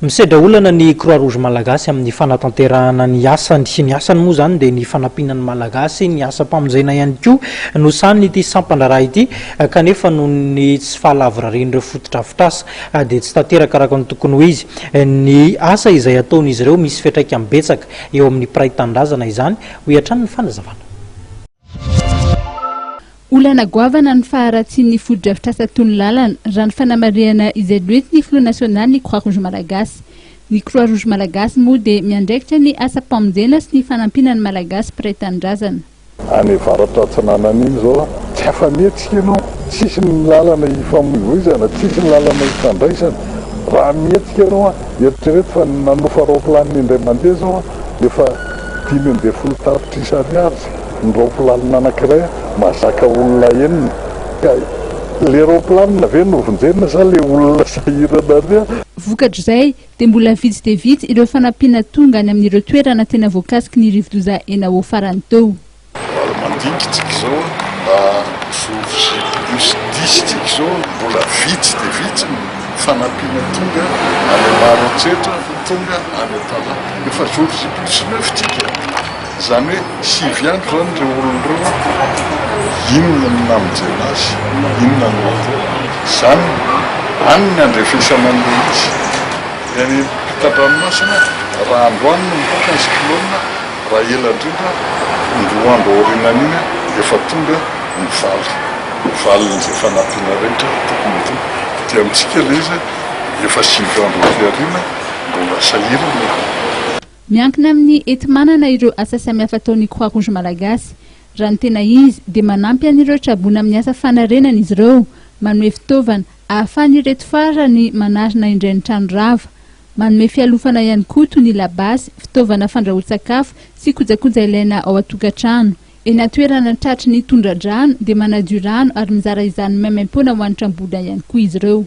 Misedra olana ny Croix Rouge Malagasy amin'ny fanatanterahana ny asany. Ny asany moa izany dia ny fanampiana ny Malagasy, ny asam-pamonjena ihany koa no sahanin'ity sampan-draharaha ity kanefa noho ny tsy fahalavorarian'ireo fotodrafitrasa dia tsy tanteraka araka ny tokony ho izy ny asa izay ataon'izy ireo. Misy fiantraikany betsaka eo amin'ny mpiray tanindrazana izany, hoy hatrany ny fanazavana. Olana goavana ny faharatsian'ny fotodrafitrasa toy ny lalana, raha ny fanamarihana izay noentin'ny filoha nasionalin'ny Croix Rouge Malagasy. Ny Croix Rouge Malagasy moa dia miandraikitra ny asam-pamonjena sy ny fanampiana ny Malagasy mpiray tanindrazana. Any avaratra atsinanana iny izao tsy afa-mihetsika ianao, tsisy ny lalana ifamoivoizana, tsisy ny lalana ifandraisana. Raha mihetsika ianao, eritrereto fa nanofa raoplanina indray mandeha izao efa 15 tapitrisa ariary. Ny raoplanina anankiray mahazaka olona enina ka le raoplanina ve no vonjena sa le olona sahirana ary a? Vokatr'izay dia mbola vitsy dia vitsy ireo fanampiana tonga any amin'ireo toerana tena voakasiky ny rivodoza Enawo farany teo. Raha mandinika tsika izao a, jour J plus dix tsika izao, mbola vitsy dia vitsy ny fanampiana tonga any Maroantsetra, tonga any Antalaha. Efa jour J plus neuf tsika. Izany hoe sivy andro izany ireo olona ireo an, inona no namonjena azy, inona no atao. Izany, any ny andrefesana an'ilay izy. Ny any ampitan-dranomasina, raha androany no mipoaka ny cyclone, raha ela indrindra, ny roa andro aorianan'iny efa tonga ny valy, valin'izay fanampiana rehetra tokony ho tonga. Aty amintsika ilay izy efa sivy andro aty aoriana, mbola sahirana e. Miankina amin'ny enti-manana ireo asa samihafa ataon'ny Croix Rouge Malagasy. Raha ny tena izy dia manampy an'ireo traboina amin'ny asa fanarenana izy ireo, manome fitaovana ahafahan'ireto farany manarina indray ny trano rava. Manome fialofana ihany koa toy ny labasy, fitaovana fandrahoan-tsakafo sy kojakoja ilaina ao an-tokantrano. Eny an-toerana tratry ny tondra-drano dia manadio rano ary mizara izany maimaimpoana ho an'ny tramboina ihany koa izy ireo.